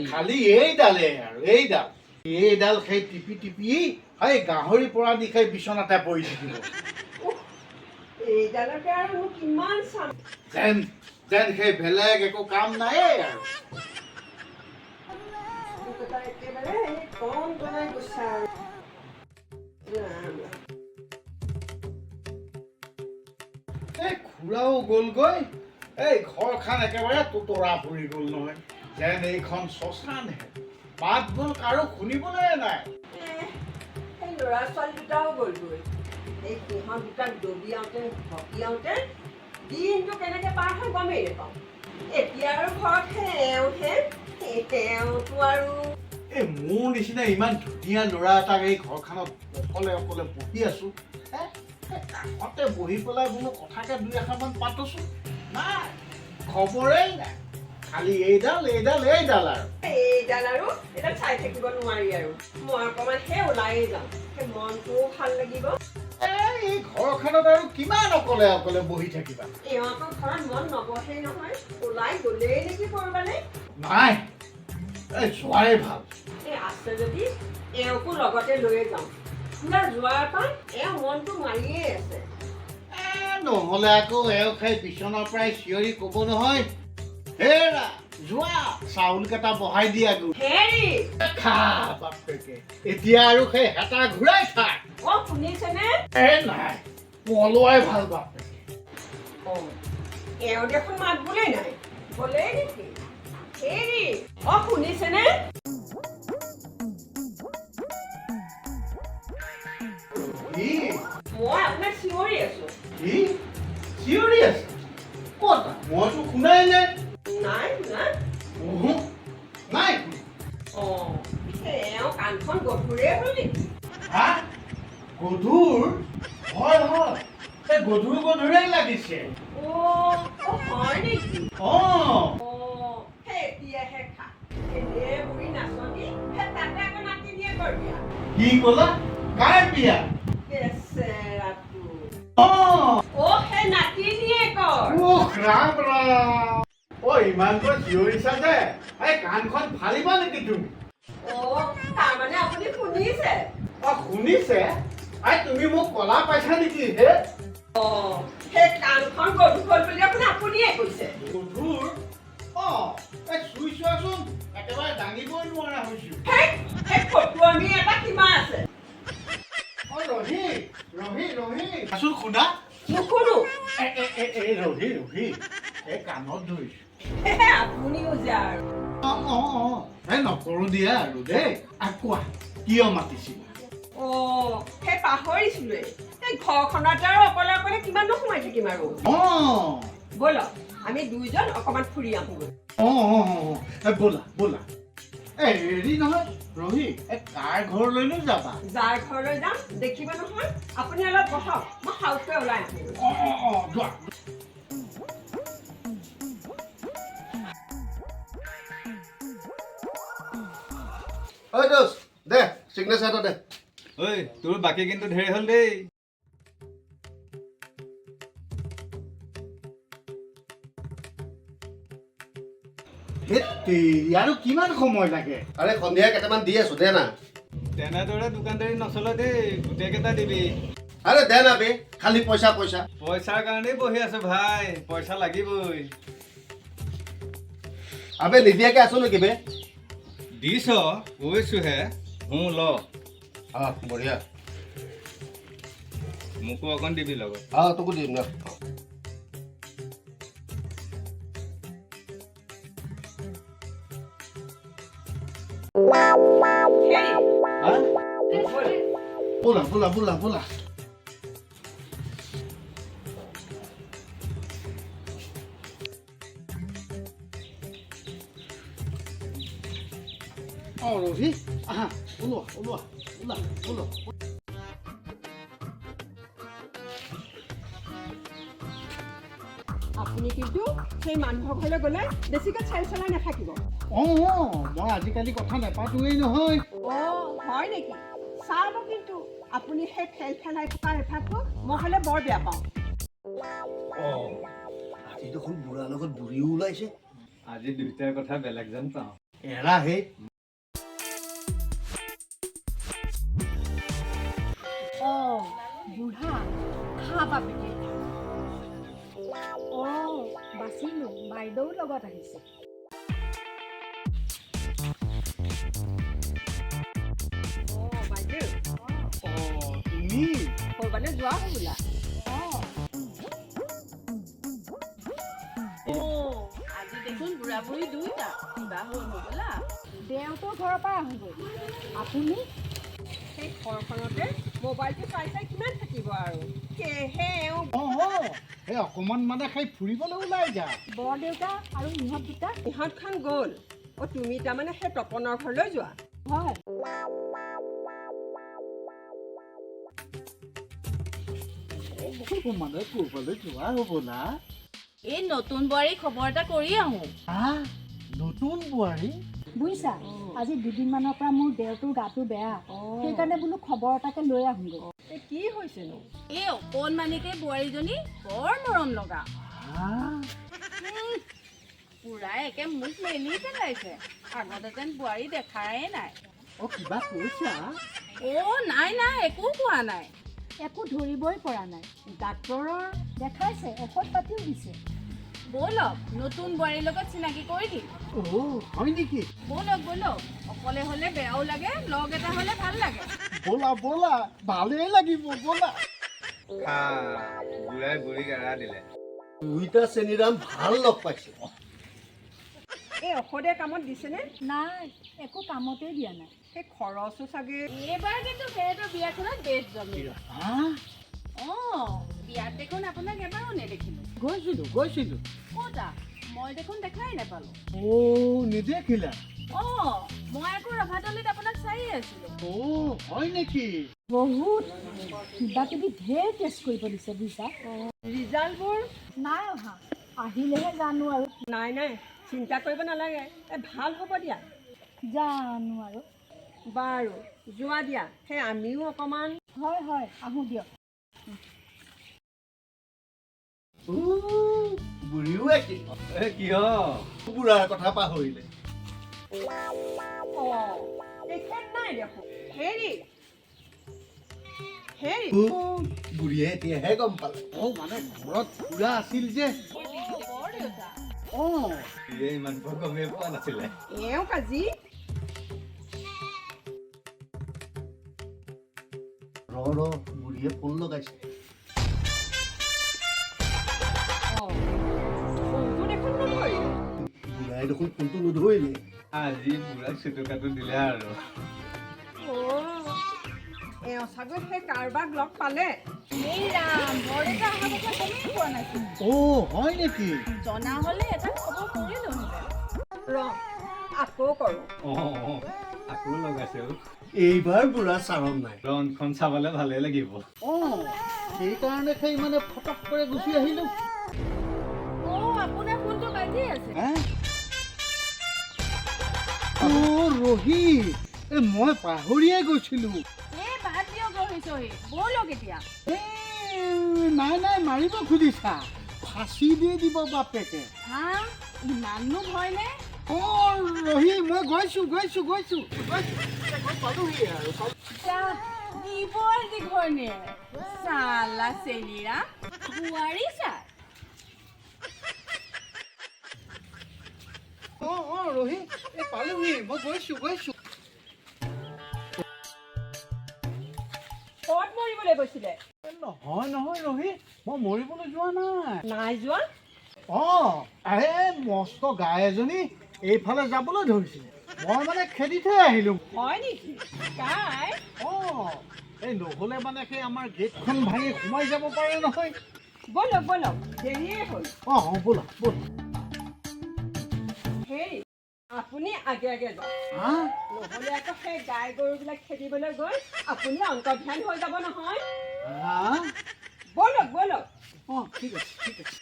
খালি এইডালে আৰু এইডাল এইডাল সেই টিপি টিপি সেই গাহৰি পৰা দি সেই বিচনাতে পৰি থাকিব। এইডালকে আৰু মোক কিমান চাম। যেন যেন সেই বেলেগ একো কাম নায়েই আৰু। মোক এটা একেবাৰে এই কম বনাই গৈছে আৰু। ৰাম ৰাম। এই খুৰাও গ'লগৈ, এই ঘৰখন একেবাৰে টোতৰা পৰি গ'ল নহয়, যেন এইখন শ্মশানহে। মাত বোল কাৰো শুনিবলৈ নাই। সেই ল'ৰা ছোৱালী দুটাও গ'লগৈ। এই সিহঁত দুটাক দবিয়াওঁতে ভকিয়াওঁতে দিনটো কেনেকৈ পাৰ হয় গমেই নাপাওঁ। এতিয়া আৰু ঘৰতহে এওঁহে, তেওঁতো আৰু। এই মোৰ নিচিনা ইমান ধুনীয়া ল'ৰা এটাক এই ঘৰখনত অকলে অকলে বহি আছো হে, এই কাষতে বহি পেলাই বোলো কথাকে দুই এষাৰমান পাতোচোন, নাই, খবৰেই নাই। খালি এইডাল এইডাল এইডাল আৰু। এইডাল আৰু এইডাল চাই থাকিব নোৱাৰি আৰু। মই অকণমান সেই ওলায়ে যাওঁ, সেই মনটোও ভাল লাগিব। এই ঘৰখনত আৰু কিমান অকলে অকলে বহি থাকিবা? এওঁ আকৌ ঘৰত মন নবহেই নহয়। ওলাই গ'লেই নেকি ক'ৰবালৈ? নাই, এই যোৱাই ভাল। এই আছে যদি এওঁকো লগতে লৈয়ে যাওঁ। খুৰা যোৱাৰ পৰা এওঁ মনটো মাৰিয়ে আছে। এ, নহ'লে আকৌ এওঁ সেই বিচনাৰ পৰাই চিঞৰি ক'ব নহয়, হেৰা যোৱা, চাউল কেইটা বহাই দিয়া গৈ। হেৰি। খা বাপেকে, এতিয়া আৰু সেই হেতা ঘূৰাই থাক। অ, শুনিছেনে? এ নাই, পলোৱাই ভাল বাপেকে। অ, এওঁ দেখোন মাত বোলেই নাই, গ'লেই নেকি? হেৰি, অ, শুনিছেনে? কি? মই আপোনাক চিঞৰি আছো। কি চিঞৰি আছে? ক'ত? মইতো শুনাই নাই। নাই শুনা? উহু, নাই। অ, এওঁ কাণখন গধুৰেই হ'ল নেকি? হা, গধুৰ? হয় হয়, এই গধুৰ গধুৰেই লাগিছে। অ অ, হয় নেকি? অ। অ, সেই এতিয়াহে খা। এনে বুঢ়ী নাচনী, সেই তাতে আকৌ নাতিনীয়েকৰ বিয়া। কি ক'লা? কাৰ বিয়া? বেচেৰাটো। অ। অ, সেই নাতিনীয়েকৰ। উস ৰাম ৰাম, অ, ইমানকৈ চিঞৰিছা যে এই কাণখন ফালিবা নেকি তুমি? অ, তাৰমানে আপুনি শুনিছে? অ, শুনিছে। I, তুমি মোক কলা পাইছা নেকি হে? অ, সেই কাণখন গধুৰ হ'ল বুলি দেখোন আপুনিয়ে কৈছে। গধুৰ? অ, এই চুই চোৱাচোন, একেবাৰে দাঙিবই নোৱাৰা হৈছো। সেই ফটুৱামি এটা সীমা আছে। অ, ৰহি ৰহি ৰহি, আচোন শুনা। নুশুনো। এ এ এ এই ৰহি ৰহি, এই কাণত ধৰিছো। হে, আপুনিও যে আৰু। অ অ অ, এই নকৰো দিয়া আৰু দেই। আ, কোৱা, কিয় মাতিছিলা? অ, সেই পাহৰিছিলোৱে। এই ঘৰখনত আৰু অকলে অকলে কিমাননো সোমাই থাকিম আৰু। ব'লক, আমি দুইজন অকণমান ফুৰি আহোঁগৈ। অ অ অ, এই ব'লা ব'লা। এই হেৰি নহয় ৰহি, এই কাৰ ঘৰলৈনো যাবা? যাৰ ঘৰলৈ যাম দেখিব নহয়। আপুনি অলপ বহক, মই সাউতকৈ ওলাই আহোঁগৈ। অ অ অ, যোৱা। ঐ দোষ, দে চিগনেচাৰ এটা দে। ঐ, তোৰ বাকী কিন্তু ঢেৰ হ'ল দেই। ধেৎ তেৰি, আৰু কিমান সময় লাগে? আৰে, সন্ধিয়া কেইটামান দি আছো, দে না। তেনেদৰে দোকানদাৰী নচলে দেই, গোটেইকেইটা দিবি। আৰে দে না বে, খালি পইচা পইচা। পইচাৰ কাৰণেই বহি আছো ভাই, পইচা লাগিবই। আবে, নিদিয়াকে আছো নেকি বে? দিছ, কৈছোহে। ল। অঁ, বঢ়িয়া। মোকো অকণ দিবি লগত। অঁ, তোকো দিম না। হেৰি। হা? ব'লক। ব'লা ব'লা ব'লা ব'লা। অ ৰহি, আহা, ওলোৱা ওলোৱা, ওলা ওলোৱা। আপুনি কিন্তু সেই মানুহৰ ঘৰলৈ গ'লে বেছিকৈ চেল চেলাই নাথাকিব। অ অ, মই আজিকালি কথা নাপাতোৱেই নহয়। অ, হয় নেকি? চাব কিন্তু, আপুনি সেই খেল খেলাই থকা অভ্যাসটো মই হ'লে বৰ বেয়া পাওঁ। অঁ, আজি দেখোন বুঢ়াৰ লগত বুঢ়ীও ওলাইছে। আজি দুইটাৰ কথা বেলেগ যেন পাওঁ। এৰা হে। অঁ বুঢ়া, খা বাপেকে। অঁ, বাচিলোঁ, বাইদেউৰ লগত আহিছে। অঁ বাইদেউ। অঁ, তুমি? ক'ৰবালৈ যোৱা হ'বলা? অঁ। আজি দেখোন বুঢ়া বুঢ়ী দুয়োটা, কিবা হ'ল হ'বলা। দেউতৰ ঘৰৰ পৰা আহোঁগৈ। আপুনি? সেই ঘৰখনতে মোবাইলটো চাই চাই কিমান থাকিব আৰু, সেয়েহে এওঁ। অঁ অঁ, সেই অকণমান মানে সেই ফুৰিবলৈ ওলাই যা। বৰদেউতা আৰু ইহঁত দুটা? ইহঁতখন গ'ল। অ' তুমি তাৰমানে সেই তপনৰ ঘৰলৈ যোৱা? হয়। মানে ক'ৰবালৈ যোৱা হ'বলা। এই নতুন বোৱাৰী খবৰ এটা কৰি আহোঁ। আহ, নতুন বোৱাৰী? বুজিছা, আজি দুদিনমানৰ পৰা মোৰ দেউৰটোৰ গাটো বেয়া, সেইকাৰণে বোলো খবৰ এটাকে লৈ আহোঁগৈ। এই কি হৈছেনো? এই অকণমানিকে বোৱাৰীজনী বৰ মৰম লগা। আহ। বুঢ়াই একে মুখ মেলি পেলাইছে, আগতে যেন বোৱাৰী দেখাই নাই। অ, কিবা কৈছা? অ' নাই নাই, একো কোৱা নাই। একো ধৰিবই পৰা নাই। ডাক্তৰৰ? দেখাইছে, ঔষধ পাতিও দিছে। ব'লক, নতুন বোৱাৰীৰ লগত চিনাকি কৰি দিম। অ, হয় নেকি? ব'লক ব'লক, অকলে হ'লে বেয়াও লাগে, লগ এটা হ'লে ভাল লাগে। ব'লা ব'লা, ভালেই লাগিব, ব'লা। খা, বুঢ়াই বুঢ়ীক এৰা দিলে। দুইটা চেনীৰাম ভাল লগ পাইছে। এই ঔষধে কামত দিছেনে? নাই, একো কামতেই দিয়া নাই। সেই খৰচো চাগে। এইবাৰ কিন্তু সিহঁতৰ বিয়াখনত বেছ জমিল। আহ। অঁ, বিয়াত দেখোন আপোনাক এবাৰো নেদেখিলোঁ। গৈছিলোঁ গৈছিলোঁ। ক'তা, মই দেখোন দেখাই নাপালোঁ। অ', নেদেখিলা? অঁ, মই আকৌ ৰভাতলিত আপোনাক চায়েই আছিলোঁ। অ', হয় নেকি? বহুত কিবা কিবি ঢেৰ টেষ্ট কৰিব দিছে, বুজিছা। ৰিজাল্টবোৰ? নাই অহা, আহিলেহে জানো আৰু। নাই নাই, চিন্তা কৰিব নালাগে, এই ভাল হ'ব দিয়া। জানো আৰু। বাৰু যোৱা দিয়া, সেই আমিও অকণমান। হয় হয়, আহোঁ দিয়ক। বুঢ়ীও একেই। এ কিয়? বুঢ়াৰ কথা পাহৰিলে। অঁ, তেখেত নাই দেখোন। হেৰি হেৰি। বুঢ়ীয়ে এতিয়াহে গম পালে। অ', মানে ঘৰত খুৰা আছিল যে। বৰদেউতা? অঁ। বুঢ়ীয়ে ইমানবোৰ গমেই পোৱা নাছিলে। এওঁক আজি। ৰ ৰ, বুঢ়ীয়ে ফোন লগাইছে। অঁ, ফোনটো দেখোন নধৰিলে। বুঢ়াই দেখোন ফোনটো নধৰিলে। আজি বুঢ়াক চুটুকাটো দিলে আৰু। অঁ, এওঁ চাগৈ সেই কাৰোবাক লগ পালে। এই ৰাম, বৰদেউতা অহা কথা গমেই পোৱা নাছিলোঁ। অ', হয় নেকি? জনা হ'লে এটা খবৰ কৰিলোহেঁতেন। ৰ, আকৌ কৰোঁ। অঁ অঁ, আকৌ লগাইছে অ'। এইবাৰ বুঢ়া চাৰণ নাই। ৰণখন চাবলৈ ভালেই লাগিব। অঁ, সেইকাৰণে সেই মানে ফটক কৰি গুচি আহিলোঁ। অঁ, আপোনাৰ ফোনটো বাজি আছে। হে? অ' ৰহি, এই মই পাহৰিয়ে গৈছিলোঁ। এই বাদ দিয়ক ৰহি চহি, ব'লক এতিয়া। এই নাই নাই, মাৰিব খুজিছা, ফাঁচি দি দিব বাপেকে। হা, ইমাননো ভয় নে? অঁ ৰহি, মই গৈছোঁ গৈছোঁ গৈছোঁ গৈছোঁ, গৈ পালোহিয়ে আৰু। যা, দিব আজি ঘৈণীয়ে। চালা চেনিৰাম, বোৱাৰী চাই। অঁ অঁ ৰহি, এই পালোহি, মই গৈছোঁ গৈছোঁ। ক'ত মৰিবলৈ গৈছিলে? নহয় নহয় ৰহি, মই মৰিবলৈ যোৱা নাই। নাই যোৱা? অঁ, এই মস্ত গাই এজনী এইফালে যাবলৈ ধৰিছিলে, মই মানে খেদি থৈ আহিলোঁ। হয় নেকি? গাই? অঁ, এই নহ'লে মানে সেই আমাৰ গেটখন ভাঙি সোমাই যাব পাৰে নহয়। ব'লক ব'লক, দেৰিয়ে হ'ল। অঁ অঁ, ব'লা ব'লা। হেৰি, আপুনি আগে আগে যাওক। হা? নহ'লে আকৌ সেই গাই গৰুবিলাক খেদিবলৈ গৈ আপুনি অন্তৰ্ধান হৈ যাব নহয়। হা? ব'লক ব'লক। অঁ, ঠিক আছে ঠিক আছে।